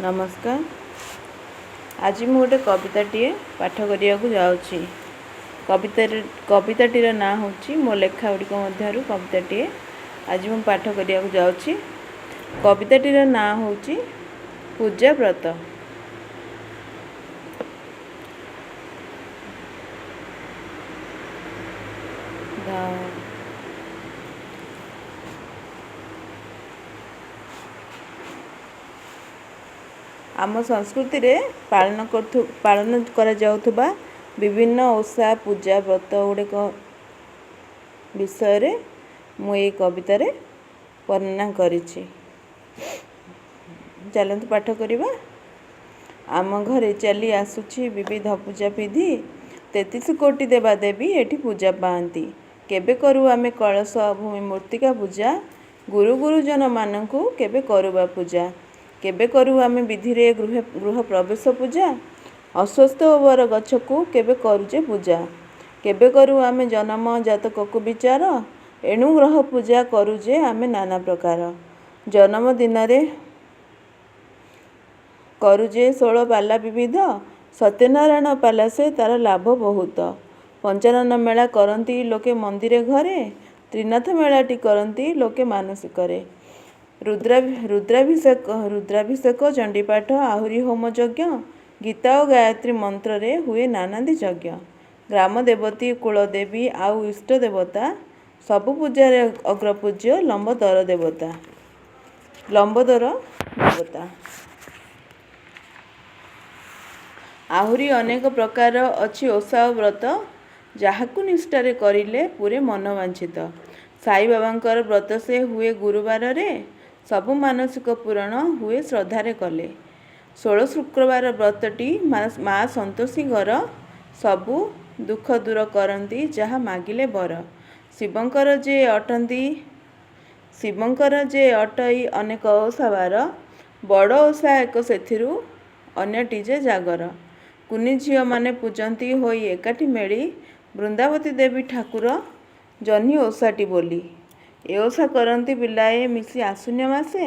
ନମସ୍କାର। ଆଜି ମୁଁ ଗୋଟେ କବିତାଟିଏ ପାଠ କରିବାକୁ ଯାଉଛି। କବିତାଟିର ନାଁ ହେଉଛି, ମୋ ଲେଖା ଗୁଡ଼ିକ ମଧ୍ୟରୁ କବିତାଟିଏ ଆଜି ମୁଁ ପାଠ କରିବାକୁ ଯାଉଛି। କବିତାଟିର ନାଁ ହେଉଛି ପୂଜା ବ୍ରତ। ଆମ ସଂସ୍କୃତିରେ ପାଳନ କରାଯାଉଥିବା ବିଭିନ୍ନ ଓଷା, ପୂଜା, ବ୍ରତ ଗୁଡ଼ିକ ବିଷୟରେ ମୁଁ ଏଇ କବିତାରେ ବର୍ଣ୍ଣନା କରିଛି। ଚାଲନ୍ତୁ ପାଠ କରିବା। ଆମ ଘରେ ଚାଲି ଆସୁଛି ବିବିଧ ପୂଜା ବିଧି। 33 କୋଟି ଦେବାଦେବୀ ଏଠି ପୂଜା ପାଆନ୍ତି। କେବେ କରୁ ଆମେ କଳସ, ଭୂମି, ମୂର୍ତ୍ତିକା ପୂଜା। ଗୁରୁ ଗୁରୁଜନମାନଙ୍କୁ କେବେ କରୁ ବା ପୂଜା? କେବେ କରୁ ଆମେ ବିଧିରେ ଗୃହ ପ୍ରବେଶ ପୂଜା? ଅଶ୍ୱତ୍ଥ ଓ ବର ଗଛକୁ କେବେ କରୁ ଯେ ପୂଜା? କେବେ କରୁ ଆମେ ଜନମ ଜାତକକୁ ବିଚାର? ଏଣୁ ଗ୍ରହ ପୂଜା କରୁ ଯେ ଆମେ ନାନା ପ୍ରକାର। ଜନ୍ମ ଦିନରେ କରୁ ଯେ 16 ପାଲା ବିବିଧ। ସତ୍ୟନାରାୟଣ ପାଲା ସେ ତାର ଲାଭ ବହୁତ। ପଞ୍ଚାନନ ମେଳା କରନ୍ତି ଲୋକେ ମନ୍ଦିରେ ଘରେ। ତ୍ରିନାଥ ମେଳାଟି କରନ୍ତି ଲୋକେ ମାନସିକରେ। ରୁଦ୍ରାଭିଷେକ, ଚଣ୍ଡୀପାଠ, ଆହୁରି ହୋମ ଯଜ୍ଞ, ଗୀତା ଓ ଗାୟତ୍ରୀ ମନ୍ତ୍ରରେ ହୁଏ ନାନାଦି ଯଜ୍ଞ। ଗ୍ରାମ ଦେବତୀ, କୁଳଦେବୀ ଆଉ ଇଷ୍ଟ ଦେବତା, ସବୁ ପୂଜାରେ ଅଗ୍ରପୂଜ୍ୟ ଲମ୍ବୋଦର ଦେବତା, ଲମ୍ବୋଦର ଦେବତା। ଆହୁରି ଅନେକ ପ୍ରକାର ଅଛି ଓଷା ଓ ବ୍ରତ, ଯାହାକୁ ନିଷ୍ଠାରେ କରିଲେ ପୂରେ ମନୋବାଞ୍ଛିତ। ସାଇବାବାଙ୍କର ବ୍ରତ ସେ ହୁଏ ଗୁରୁବାରରେ, ସବୁ ମାନସିକ ପୂରଣ ହୁଏ ଶ୍ରଦ୍ଧାରେ କଲେ। 16 ଶୁକ୍ରବାର ବ୍ରତଟି ମା ସନ୍ତୋଷୀଙ୍କର, ସବୁ ଦୁଃଖ ଦୂର କରନ୍ତି ଯାହା ମାଗିଲେ ବର। ଶିବଙ୍କର ଯେ ଅଟଇ ଅନେକ ଓଷାବାର, ବଡ଼ ଓଷା ଏକ ସେଥିରୁ ଅନ୍ୟଟି ଯେ ଜାଗର। କୁନି ଝିଅମାନେ ପୂଜନ୍ତି ହୋଇ ଏକାଠି ମେଳି, ବୃନ୍ଦାବତୀ ଦେବୀ ଠାକୁର ଜହ୍ନି ଓଷାଟି ବୋଲି। ଏ ଓଷା କରନ୍ତି ପିଲାଏ ମିଶି ଆଶ୍ୱିନ ମାସେ,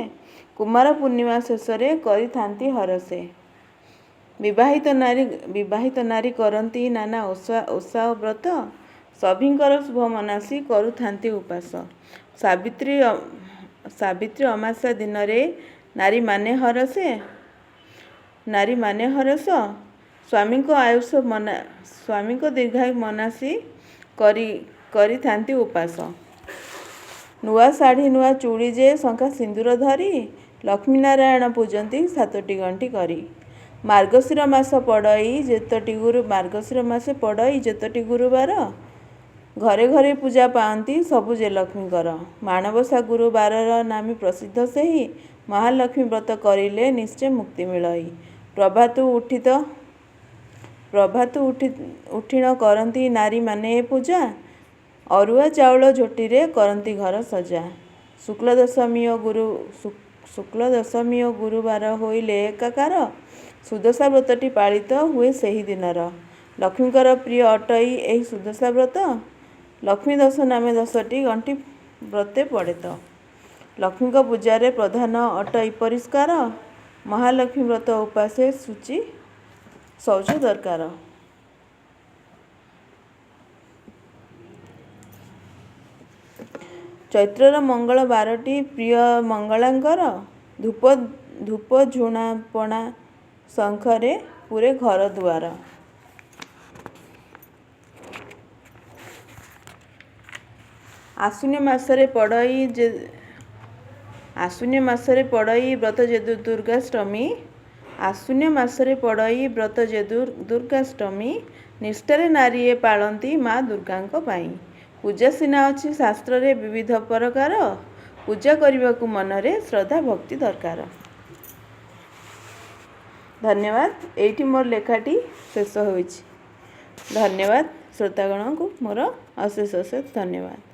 କୁମାର ପୂର୍ଣ୍ଣିମା ଶେଷରେ କରିଥାନ୍ତି ହରଷେ। ବିବାହିତ ନାରୀ କରନ୍ତି ନାନା ଓଷା ଓ ବ୍ରତ, ସଭିଙ୍କର ଶୁଭ ମନାସି କରୁଥାନ୍ତି ଉପାସ। ସାବିତ୍ରୀ ଅମାବାସ୍ୟା ଦିନରେ ନାରୀମାନେ ହରଷ, ସ୍ୱାମୀଙ୍କ ଦୀର୍ଘାୟୁ ମନାସି କରିଥାନ୍ତି ଉପାସ। ନୂଆ ଶାଢ଼ୀ, ନୂଆ ଚୁଡ଼ି ଯେ ଶଙ୍ଖା ସିନ୍ଦୁର ଧରି, ଲକ୍ଷ୍ମୀନାରାୟଣ ପୂଜନ୍ତି ସାତୋଟି ଗଣ୍ଠି କରି। ମାର୍ଗଶିର ମାସେ ପଡ଼ଇ ଯେତୋଟି ଗୁରୁବାର, ଘରେ ଘରେ ପୂଜା ପାଆନ୍ତି ସବୁ ଯେ ଲକ୍ଷ୍ମୀଙ୍କର। ମାଣବସା ଗୁରୁବାରର ନାମେ ପ୍ରସିଦ୍ଧ ସେହି, ମହାଲକ୍ଷ୍ମୀ ବ୍ରତ କରିଲେ ନିଶ୍ଚୟ ମୁକ୍ତି ମିଳଇ। ପ୍ରଭାତୁ ଉଠିଣ କରନ୍ତି ନାରୀମାନେ ଏ ପୂଜା, ଅରୁଆ ଚାଉଳ ଝୋଟିରେ କରନ୍ତି ଘର ସଜା। ଶୁକ୍ଳ ଦଶମୀ ଓ ଗୁରୁବାର ହୋଇଲେ ଏକାକାର, ସୁଦଶା ବ୍ରତଟି ପାଳିତ ହୁଏ ସେହି ଦିନର। ଲକ୍ଷ୍ମୀଙ୍କର ପ୍ରିୟ ଅଟଇ ଏହି ସୁଦଶା ବ୍ରତ, ଲକ୍ଷ୍ମୀ ଦଶ ନାମେ ଦଶଟି ଗଣ୍ଠି ବ୍ରତେ ପଡ଼େତ। ଲକ୍ଷ୍ମୀଙ୍କ ପୂଜାରେ ପ୍ରଧାନ ଅଟଇ ପରିଷ୍କାର, ମହାଲକ୍ଷ୍ମୀ ବ୍ରତ ଉପାସେ ଶୁଚି ଶୌଚ ଦରକାର। ଚୈତ୍ରର ମଙ୍ଗଳବାରଟି ପ୍ରିୟ ମଙ୍ଗଳାଙ୍କର, ଧୂପ ଝୁଣା ପଣା ଶଙ୍ଖରେ ପୂରେ ଘର ଦୁଆର। ଆଶ୍ୱିନ ମାସରେ ପଡ଼ଇ ବ୍ରତ ଯେ ଦୁର୍ଗାଷ୍ଟମୀ, ଆଶ୍ୱିନ ମାସରେ ପଡ଼ଇ ବ୍ରତ ଯେ ଦୁର୍ଗାଷ୍ଟମୀ, ନିଷ୍ଠାରେ ନାରୀଏ ପାଳନ୍ତି ମା ଦୁର୍ଗାଙ୍କ ପାଇଁ। ପୂଜା ସିନା ଅଛି ଶାସ୍ତ୍ରରେ ବିବିଧ ପ୍ରକାର, ପୂଜା କରିବାକୁ ମନରେ ଶ୍ରଦ୍ଧା ଭକ୍ତି ଦରକାର। ଧନ୍ୟବାଦ। ଏଇଠି ମୋର ଲେଖାଟି ଶେଷ ହୋଇଛି। ଧନ୍ୟବାଦ ଶ୍ରୋତାଗଣଙ୍କୁ ମୋର ଅଶେଷ ଅଶେଷ ଧନ୍ୟବାଦ।